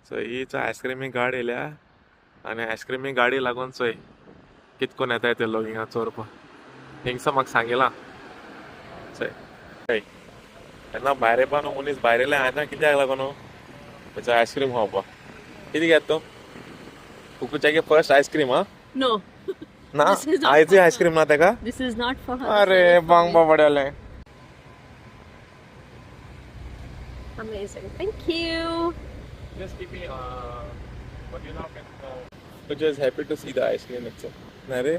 So हीच आयस्क्रिमी गाडी येयल्या आनी आयस्क्रिमी गाडी लागून चोय कितकोन येताय ते लोक हिंगा चोरपाक. हिंगसा म्हाका सांगिलां चोय तेन्ना भायर येवपा न्हू मनीस भायर येयले आयना कित्याक लागून न्हू तेचो आयस्क्रीम खावपाक. कितें घेता तूं? कुकूच्यागे फर्स्ट आयस्क्रीम. हा No. ना This is not आयजूय for her. Ice cream ना तेका. This is not for her. अरे This is for बांग me. बाबड्यालें. Amazing. Thank you. Just keep me, but you know, but just happy to see the ice cream itself. ना रे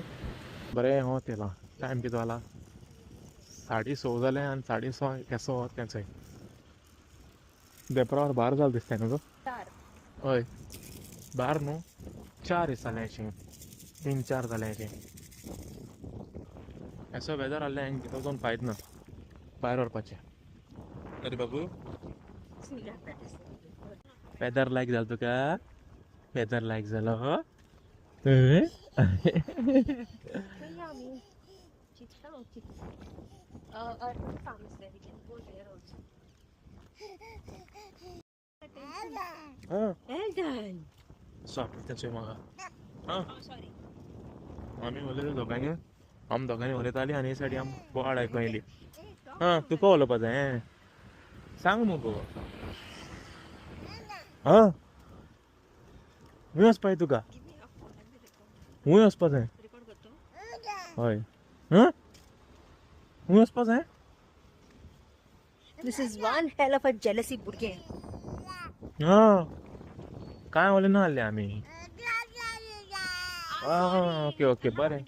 बरें हो तेला time कितें जाला 6:30 जालें आनी 6:30 केसो तें चोय देपरावर बार जालें दिसता न्हू गो. हय बार न्हू 4 जालें अशें 3-4 जालें अशें. असो वेदर आहलें हांवें भितर वचोन फायद ना भायर व्हरपाचें. अरे बाबू वेदर लायक जालो तुका? वेदर लायक जालो? तेचो म्हाका. आमी उलयता दोगांनी, आम दोगांनी उलयताली आनी हे सायडी आम बोवाळ आयकूंक येयली. आं तुका उलोवपा जाय सांग मुगो. आं खंय वचपा जाय तुका? खंय वचपा जाय? हय आं खंय वचपा जाय? This is one hell of a jealousy भुरगें. आं काय उलयना आहले आमी. आं ओके ओके बरें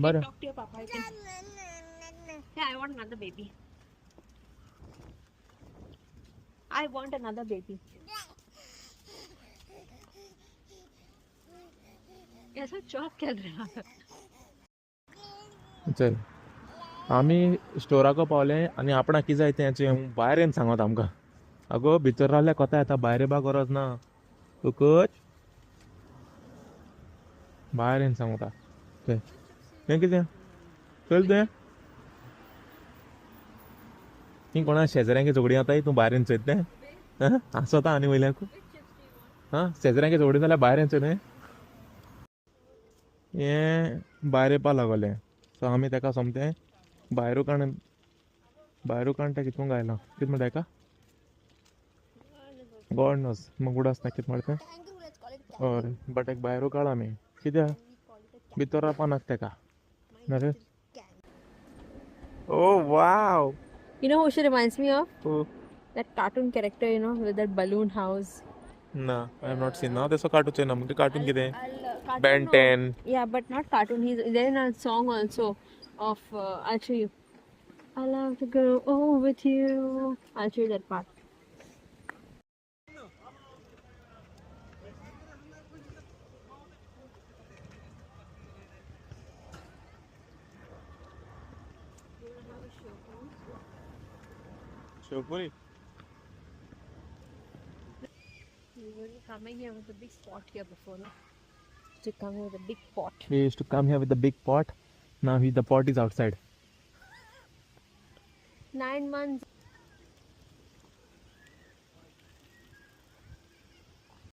बरें. Yeah, I want another baby. I want another baby. ऐसा चौक चल रहा है. चल आमी स्टोराको पावले आनी आपणाक कितें जाय तें भायर येवन सांगत आमकां. अगो भितर रावल्यार कोता येता, भायर येवपाक गरज ना. तुकच भायर येवन सांगता. चल हें कितें चल तें ती कोणा शेजऱ्यांक झगडीं जाताय तूं भायर येवन चोयत तें हांसता आनी वयल्याक. आं शेजऱ्यांक झगडीं जाल्यार भायर येवन चोय. हें भायर येवपाक लागलें. सो आमी तेका सोमतें भायर काण भायर काण तें कितून गायलां कितें म्हणटा तेका गॉड नोज म्हाका उडास ना कितें म्हणटा तें. हय बट एक भायर काड आमी कित्याक भितर रावपा नाका तेका. रे Oh wow! You know who she reminds me of? Who? That cartoon character, you know, with that balloon house. No, I have not seen. Now there's a cartoon. Na, mungke cartoon kite? Cartoon, Ben no. 10. Yeah, but not cartoon. He's there in a song also of. I'll show you. I love to go oh with you. I'll show you that part. Shivpuri. We were coming here with a big pot here before, no? To come here with a big pot. We used to come here with a big pot. Now the pot is outside. 9 months.